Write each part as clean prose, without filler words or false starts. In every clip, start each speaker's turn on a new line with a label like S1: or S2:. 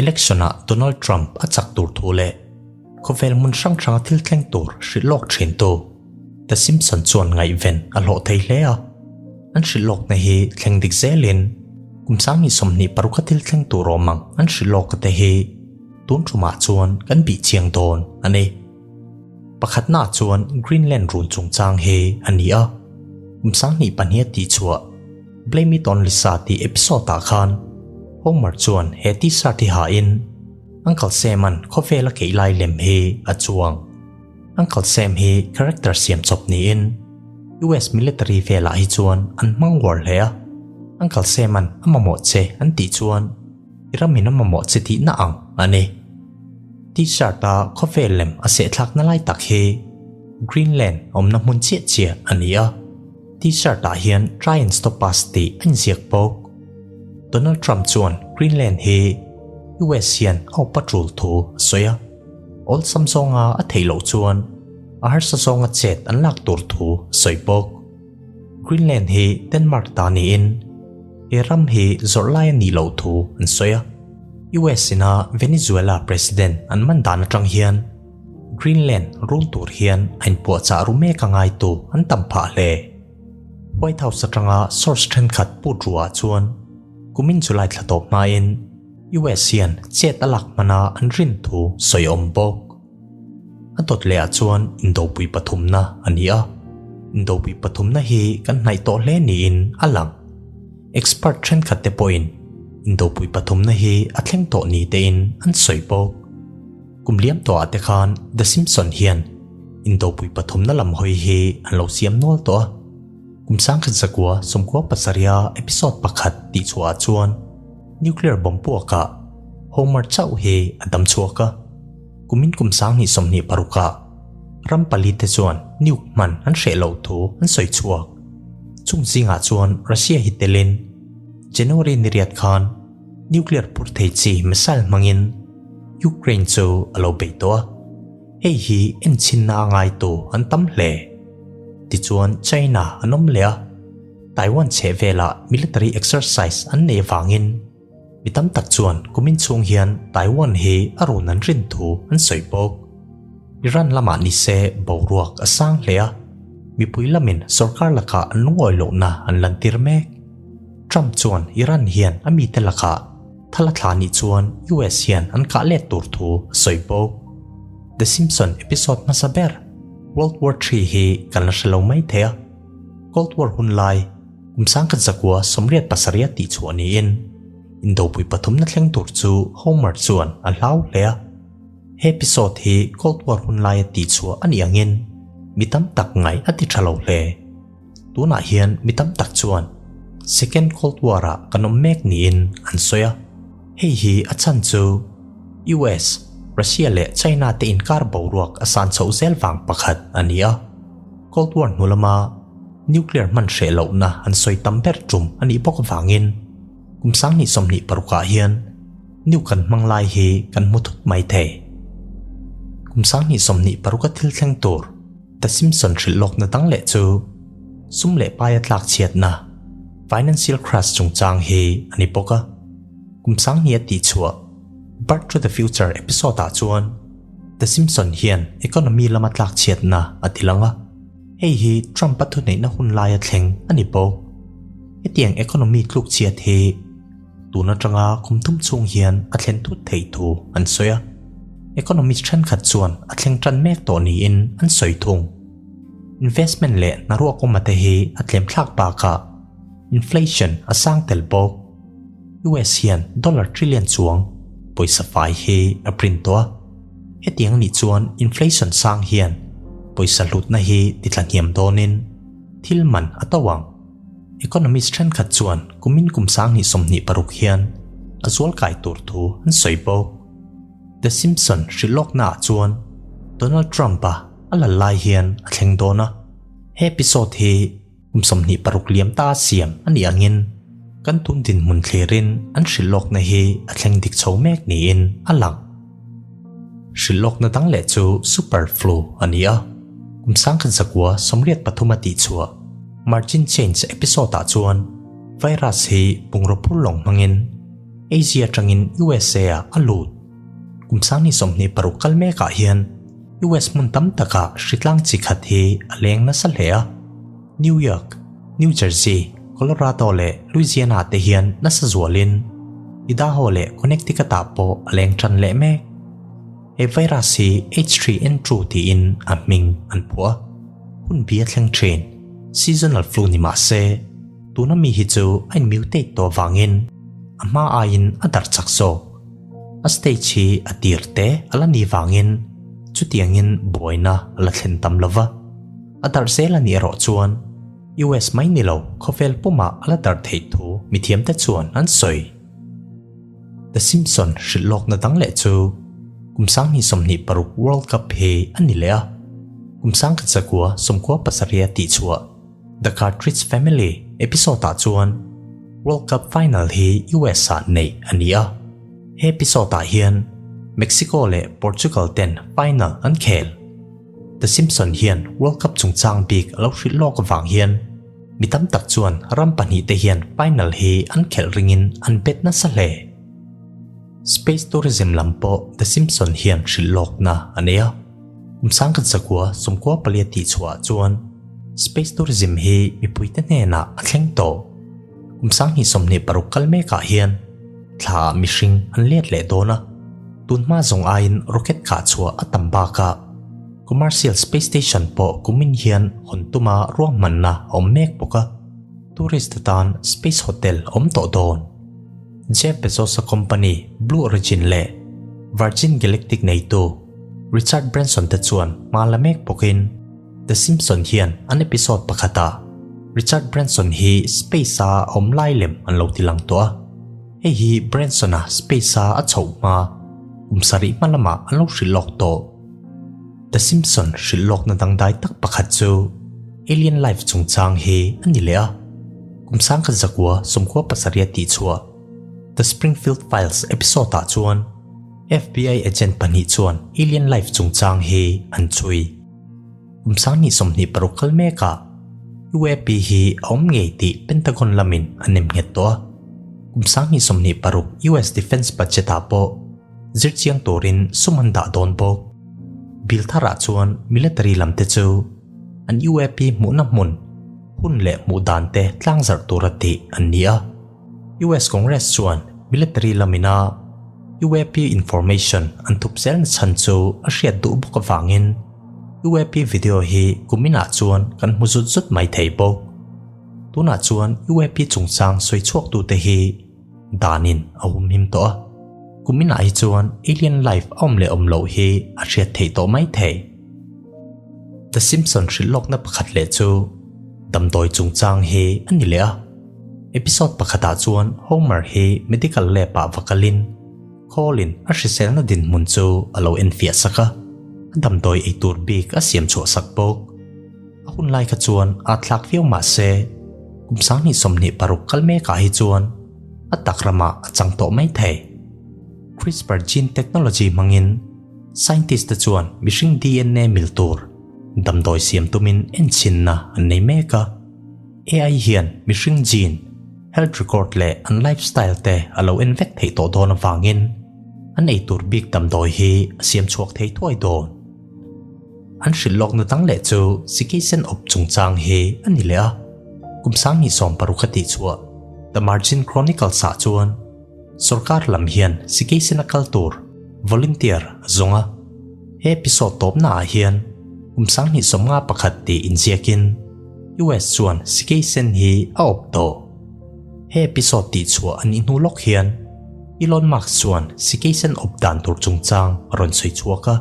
S1: Election-ah Donald Trump a chak tur thu leh khawvel hmun hrang hranga thil thleng tur hrilh lawk thintu The Simpson chuan ngaihven a hlawh thei hle a. An hrilh lawkna hi thleng dik zelin kum 2026 a thil thleng tur awm ang an hrilh lawka te hi tun tumah chuan kan bih chiang dawn a ni. Pakhatnaah chuan Greenland run chungchang hi a ni a, kum 2002 a tihchhuah Blame It On Lisa tih episode-ah khan Homer chuan he t-shirt hi hain Uncle Sam-a'n khawvel a keih lai lem hi a chuang. Uncle Sam hi character siam chawp niin US military velah hi chuan an hmang uar hle a, Uncle Sam-a'n a mamawh che an tih chuan i ramin a mamawh che tihna ang a ni. T-shirt a khawvel lem a sehthlakna lai tak hi Greenland awmna hmun chiah chiah a ni a, T-shirt ah hian Try and Stop Us tih a inziak bawk. Donald Trump chuan Greenland hi US hian a awpa tul thu a sawi a, awlsam zawnga a theih loh chuan a harsa zawnga chet an lak tur thu a sawi bawk. Greenland hi Denmark ta niin he ram hi zawrh lai a nih loh thu an sawi a. US ina Venezuela President an man dan atang hian Greenland run tur hian a inpuahchah ru mek a ngaitu an tam phah hle. White House atanga source thenkhat put ruah chuan kumin July thla tawp hmain US hian chet a lak hmana an rin thu sawi awm bawk. A dawt lehah chuan indopui pathumna a ni a, indopui pathumna hi kan hnaih tawh hle niin a lang. Expert thenkhat te pawhin indopui pathumna hi a thleng tawh ni tein an sawi bawk. Kum liam tawhah te khan The Simpson hian indopui pathumna lam hawi hi an lo siam nual tawh a, kum 1997 a episode pakhat tih chhuahah chuan nuclear bomb puakah Homer chauh hi a dam chhuak a. Kumin kum 2026 ah ram pali te chuan nuke hman an hreh loh thu an sawi chhuak. Chung zingah chuan Russia hi telin January ni riat khan nuclear phur thei chi missile hmangin Ukraine chu a lo bei tawh a, hei hi enchhinna a ngaitu an tam hle. Tichuan China an awm leh a, Taiwan chheh velah military exercise an nei avangin Mi tam tak chuan kumin chhung hian Taiwan hi a run an rin thu an sawi bawk. Iran lamah ni se boruak a sang hle a, mipui lamin sorkar lakah an lungawi lohna an lantir mek. Trump chuan Iran hian a mite lakah thal a thla nih chuan US hian an kah let tur thu a sawi bawk. The Simpson episode hmasa ber, World War Three hi kan la hre lo mai thei a, Cold War hun lai, Kum 1987 tih chhuah niin Indopui pathumna thleng tur chu Homer chuan a hlau hle a. He episode hi Cold War hun laia tih chhuah a nih angin mi tam tak ngaih a ti tha lo hle. Tunah hian mi tam tak chuan Second Cold War-ah kan awm mek niin an sawi a. Hei hi a chhan chu US, Russia leh China te inkar boruak a san chhoh zel vang pakhat a ni a. Cold War hnu lama Nuclear hman hreh lohna an sawi tam ber tum a nih bawk avangin kum 2026 ah hian nuke kan hmang lai hi kan hmu thut mai thei. Kum 2026 a thil thleng tur The Simpson hrilh lawkna dang leh chu sum leh paia tlak chhiatna, financial crash chungchang hi a ni bawk a. Kum 2000 a tihchhuah Back to the Future episode ah chuan The Simpson hian economy lama tlak chhiatna a ti lang a. Hei hi Trump-a thuneihna hun laia thleng a ni bawk. Hetiang economy tluk chhiat hi tun atanga kum thum chhung hian a thlen thut theih thu an sawi a. Economist thenkhat chuan a thleng tan mek tawh niin an sawi thung. Investment leh hnaruak awma te hi a tlem thlak bakah inflation a sang tel bawk. US hian dollar trillion chuang pawisa fai hi a print tawh a. Hetiang anih chuan inflation sang hian pawisa hlutna hi titla hniam dawnin thil man a to ang. Economist thenkhat chuan kumin kum 2026 hian a zual kai tur thu an sawi bawk. The Simpson hrilh lawknaah chuan Donald Trump-a a lal lai hian a thleng dawn a. He episode hi Kum 26 liam ta siam a nih angin kan tun dinhmun thlirin an hrilh lawkna hi a thleng dik chho mek niin a lang. Hrilh lawkna dang leh chu super flu a ni a, kum 1983 a tihchhuah Margin Change episode ah chuan virus hi bungraw phur lawng hmangin. Asia atangin USA ah a lut. Kum sangni 26 kal mekah hian US hmun tam takah hritlang chi khat hi a leng nasa hle a. New York, New Jersey, Colorado leh Louisiana te hian nasa zualin Idaho leh Connecticut ah pawh a leng tan leh mek. He virus hi H3N2 tiin a hming an phuah a, hun bi a thleng thin. Seasonal flu ni mah se, tuna mi hi chu a in mutate tawh avangin a hma aiin a darh chak zawk. A stage hi a tir te a la ni vangin chutiangin buaina a la thlen tam lo va. A darh zel a nih erawh chuan US mai ni lo khawvel pumah a la darh theih thu mithiamte chuan an sawi. The Simpson hrilh lawkna dang leh chu kum 2026 World Cup hi a ni leh a, kum 1997 tihchhuah The Cartridge Family episode ah chuan World Cup final hi US ah neih a ni a, he episode ah hian Mexico leh Portugal ten final an khel. The Simpson hian World Cup chungchang bik a lo hrilh lawk avang hian Mi tam tak chuan ram pahnihte hian final hi an khelh ringin an bet nasa hle. Space tourism lam pawh The Simpson hian hrilh lawkna a nei a. Kum 1994 tihchhuah chuan space tourism hi mipuite hnenah a thleng tawh. Kum 2026 kal mekah hian thlaah mihring an let leh dawn a, tunhma zawng aiin rocket kahchhuah a tam bakah, Commercial Space Station pawh kumin hian hawn tuma ruahmanna a awm mek bawk a, tourist te tan space hotel a awm tawh dawn. Jeff Bezos-a company Blue Origin leh Virgin Galactic neitu Richard Branson te chuan hma la mek bawkin The Simpson hian an episode pakhatah Richard Branson hi space-a a awm lai lem an lo ti lang tawh a. Hei hi Branson-a space-a a chhoh hma kum sarih hma lamah an lo hrilh lawk tawh. The Simpson hrilh lawkna dangdai tak pakhat chu Alien Life chungchang hi a ni leh a, kum 1997 tihchhuah The Springfield Files episode ah chuan FBI agent pahnih chuan Alien Life chungchang hi an chhui. Kum 2026 kal mekah UAP hi a awm ngei tih Pentagon lamin a nem nghet tawh a, kum 2026 US Defense Budget ah pawh Zirchiang turin sum an dah dawn bawk. Bill tharah chuan military lam te chu an UAP hmuhna hmun, hun leh hmuh dan te tlangzarh tura tih an ni a. US Congress chuan military lamina UAP information an thup zelna chhan chu a hriat duh bawk avangin UAP video hi kuminah chuan kan hmu zut zut mai thei bawk. Tunah chuan UAP chungchang sawi chhuaktute hi Danin a humhim tawh a, kuminah hi chuan alien life a awm leh awm loh hi a hriat theih tawh mai thei. The Simpson hrilh lawkna pakhat leh chu damdawi chungchang hi a ni leh a. Episode pakhatah chuan Homer hi medical lab ah va kalin Call-in a hriselna dinhmun chu a lo enfiah sak a, a damdawi ei tur bik a siam chhuah sak bawk. A hun lai kha chuan aa thlak viau mah se, kum 2026 kal mekah hi chuan a tak ramah a chang tawh mai thei. CRISPR gene technology hmangin scientist te chuan mihring DNA mil tur damdawi siam tumin enchhinna an nei mek a. AI hian mihring gene, health record leh an lifestyle te a lo en vek theih tawh dawn avangin an ei tur bik damdawi hi a siam chhuak thei thuai dawn. An hrilh lawkna dang leh chu Sikisen awp chungchang hi a ni leh a, kum 2016 a tihchhuah The Margin Chronicles ah chuan sorkar lam hian Sikisen a kal tur volunteer a zawng a, he episode tawpna ah hian kum 2051 tih inziakin US chuan Sikisen hi a awp tawh. He episode tihchhuah a nih hnu lawk hian Elon Musk chuan Sikisen awp dan tur chungchang a rawn sawi chhuak a.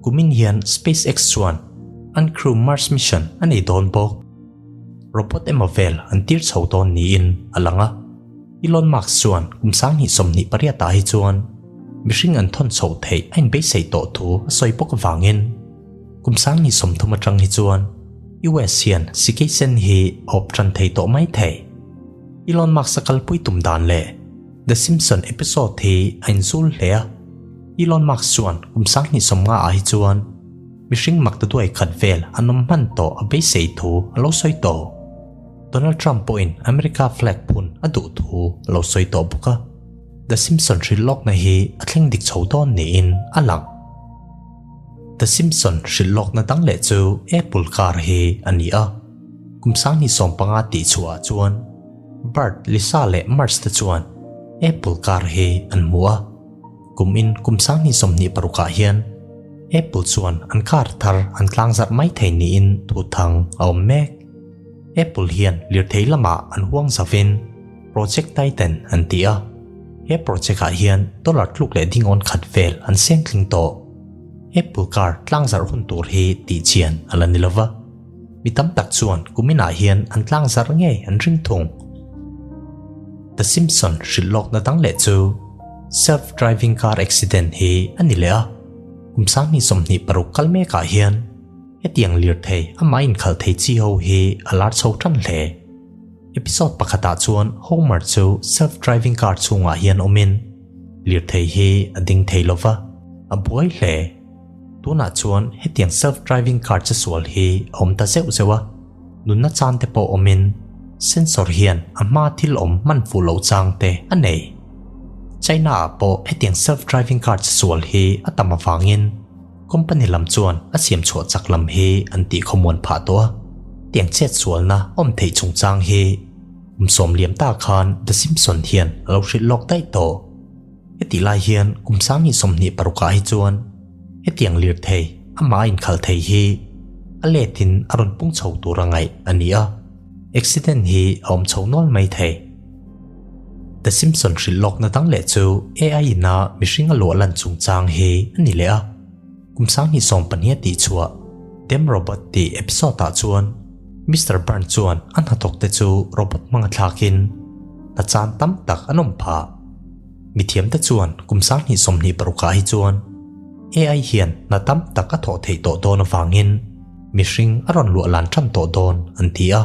S1: Kumin hian SpaceX chuan an crew Mars mission a nei dawn bawk. Robot emaw vel an tir chho dawn niin a lang a. Elon Musk chuan kum 2028 ah hi chuan mihring an thawn chhoh theih a inbeisei tawh thu a sawi bawk avangin kum 2030 atang hi chuan US hian sikeisen hi a awp tan thei tawh mai thei. Elon Musk a kalpui tum dan leh The Simpson episode hi a inzul hle a. Elon Musk chuan kum 2050 ah hi chuan mihring maktaduai khat vel an awm hman tawh a beisei thu a lo sawi tawh. Donald Trump pawhin America flag phun a duh thu a lo sawi tawh bawk a. The Simpson hrilh lawkna hi a thleng dik chho dawn niin a lang. The Simpson hrilh lawkna dang leh chu Apple car hi a ni a. Kum 2015 tih chhuahah chuan Bart, Lisa leh Marge te chuan Apple car hi an hmu a. Kum in kum 2026 ah hian Apple chuan an car thar an tlangzarh mai thei niin thu thang a awm mek. Apple hian lirthei lamah an huang zavin Project Titan an ti a, he project ah hian dollar tluk leh dingawn khat vel an seng tling tawh. Apple car tlangzarh hun tur hi tih chian a la ni lova, mi tam tak chuan kuminah hian an tlangzarh ngei an ring thung. The Simpson hrilh lawkna dang leh chu self-driving car accident hi a ni leh a, kum 2026 kal mekah hian hetiang lirthei amah inkhalh thei chi ho hi a lar chho tan hle. Episode pakhatah chuan Homer chu self-driving car chhungah hian awmin lirthei hi a ding thei lo va, a buai hle. Tunah chuan hetiang self-driving car che sual hi a awm ta zeuh zeuh a, nunna chan te pawh awmin sensor hian a hma thil awm hman fuh loh chang te a nei. China-ah pawh hetiang self-driving car che sual hi a tam avangin Company lam chuan a siam chhuah chak lam hi an tih khawmuan phah tawh a, tiang chet sualna awm theih chungchang hi kum sawm liam ta khan The Simpson hian a lo hrilh lawk daih tawh. Hetih lai hian kum 2026 ah hi chuan hetiang lirthei amah a inkhalh thei hi a letin a rawn pung chho tur a ngaih a ni a, accident hi a awm chho nual mai thei. The Simpson hrilh lawkna dang leh chu AI in a mihring a luah lan chungchang hi a ni leh a. Kum 2012 a tih chhuah Dem Robot tih episode ah chuan Mister Burns chuan a hnathawk te chu robot hmang a thlakin hna chan tam tak an awm phah. Mithiam te chuan kum 2026 ah hi chuan AI hian hna tam tak a thawh theih tawh dawn avangin mihring a rawn luah lan tan tawh dawn an ti a.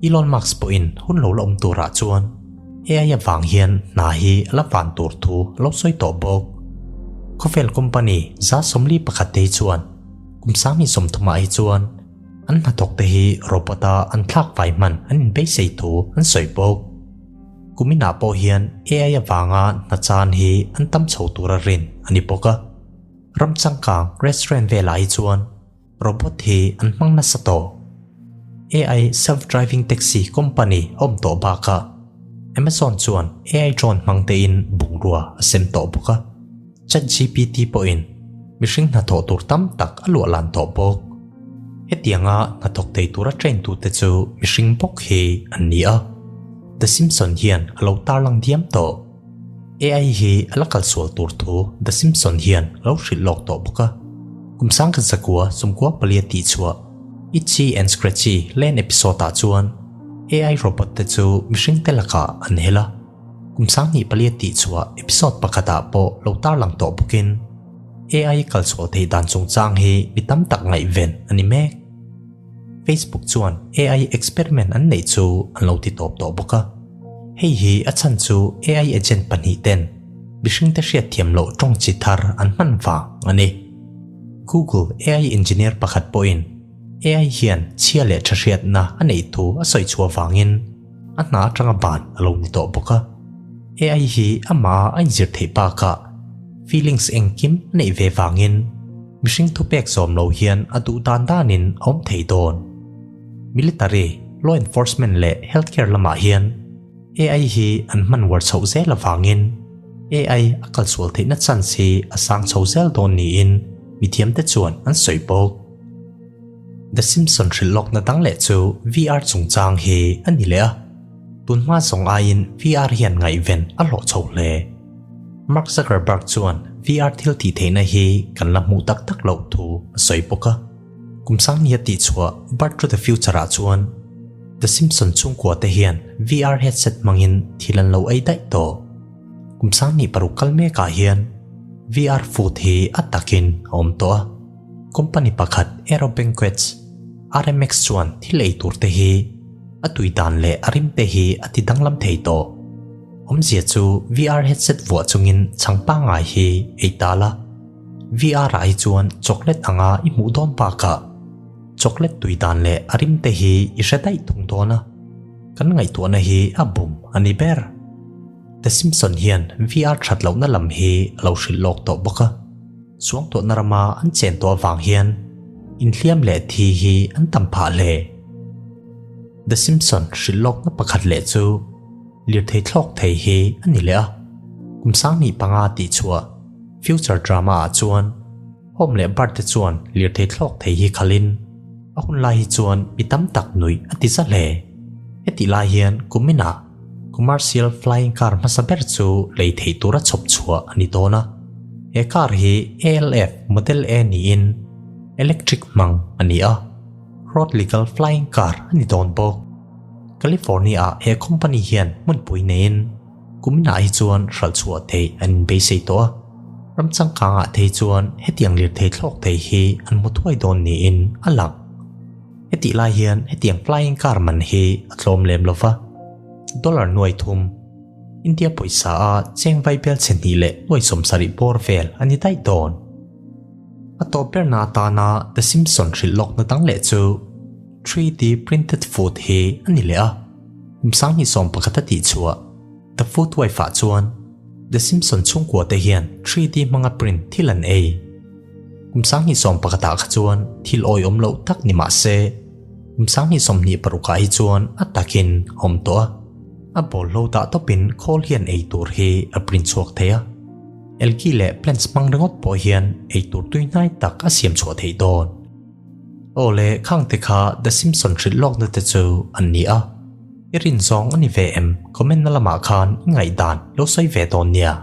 S1: Elon Musk pawhin hun lo la awm turah chuan AI avang hian hna hi a la van tur thu a lo sawi tawh bawk. Khawvel company 41 te hi chuan kum 2030 ah hi chuan an hnathawk te hi robot a an thlak vai hman an inbeisei thu an sawi bawk. Kuminah pawh hian AI avanga hna chan hi an tam chho tura rin a ni bawk a. Ram changkang restaurant velah hi chuan Robot hi an hmang nasa tawh. AI self-driving taxi company a awm tawh bakah Amazon chuan AI drone hmang tein bungrua a sem tawh bawk a. ChatGPT pawhin mihring hnathawh tur tam tak a luah lan tawh bawk. Hetianga hnathawk thei tura train tute chu mihring bawk hi an ni a. The Simpson hian a lo tarlang diam tawh. AI hi a la kal sual tur thu The Simpson hian a lo hrilh lawk tawh bawk a. Kum 1994 tih chhuah Itchy and Scratchy Land episode ah chuan AI robot te chu mihring te lakah an hel a. Kum 2004 tih chhuah episode pakhat ah pawh lo tarlang tawh bawkin AI kal sual theih dan chungchang hi mi tam tak ngaihven a ni mek. Facebook chuan AI experiment an neih chu an lo ti tawp tawh bawk a. Hei hi a chhan chu AI agent pahnih ten mihring te hriat thiam loh tawng chi thar an hman vang a ni. Google AI engineer pakhat pawhin AI hian chhia leh tha hriatna a neih thu a sawi chhuah vangin a hna atanga ban a lo ni tawh bawk a. AI hi amah a inzir theih bakah feelings engkim a neih ve vangin mihring thupek zawm lo hian a duh dan danin a awm thei dawn. Military, law enforcement leh healthcare lamah hian AI hi an hman uar chhoh zel avangin AI a kalsual theihna chance hi a sang chho zel dawn niin mithiamte chuan an sawi bawk. The Simpson hrilh lawkna dang leh chu VR chungchang hi a ni leh a, tunhma zawng aiin VR hian ngaihven a hlawh chho hle. Mark Zuckerberg chuan VR thil tih theihna hi kan la hmuh tak tak loh thu a sawi bawk a. Kum sangni a tih chhuah Birth to the Future ah chuan The Simpson chhungkua te hian VR headset hmangin thil an lo ei daih tawh. Kum 2006 kal mekah hian VR food hi a takin a awm tawh a. Company pakhat Aero Banquets, RMX chuan thil ei tur te hi a tui dan leh a rim te hi a ti danglam thei tawh. Awmzia chu VR headset vuah chungin chhang pangngai hi ei ta la. VR ah hi chuan chocolate anga i hmuh dawn bakah chocolate tui dan leh a rim te hi i hre daih thung dawn a. Kan ngaihtuahna hi a bum a ni ber. The Simpson hian VR that lohna lam hi a lo hrilh lawk tawh bawk a. Suangtuahna rama an chen tawh avang hian inhliam leh thi hi an tam phah hle. The Simpson hrilh lawkna pakhat leh chu lirthei thlawk thei hi a ni leh a. Kum 1005 tihchhuah Future Drama ah chuan Home leh Bart te chuan lirthei thlawk thei hi khalhin a hun lai hi chuan mi tam tak nuih a ti za hle. Hetih lai hian kuminah commercial flying car hmasa ber chu lei theih tura chhawp chhuah a ni dawn a. He car hi ALF Model A niin electric hmang a ni a, road legal flying car a ni dawn bawk. California-ah he company hian hmunpui neiin Kuminah hi chuan hralh chhuah theih an inbeisei tawh a, ram changkangah thei chuan hetiang lirthei thlawk thei hi an hmu thuai dawn niin a lang. Hetih lai hian hetiang flying car man hi a tlawm lem lo va, dollar nuai thum, India pawisa a cheng vai bel chhe hnih leh nuai 70 bawr vel a ni daih dawn. A tawp berna atana The Simpson hrilh lawkna dang leh chu 3D printed food hi a ni leh a. Kum 2011 a tih chhuah The Food Wife ah chuan The Simpson chhungkua te hian 3D hmanga print thil an ei. Kum 2011 ah kha chuan thil awihawm loh tak ni mah se, kum 2026 ah hi chuan a takin a awm tawh a. A bawlhlo dah tawpin khawl hian ei tur hi a print chhuak thei a. Algae leh plants hmang ringawt pawh hian ei tur tuihnai tak a siam chhuah theih dawn. Aw le, khangte kha The Simpson hrilh lawkna te chu an ni a. I rin zawng a ni ve em? Comment na lamah khan i ngaihdan lo sawi ve dawn nia.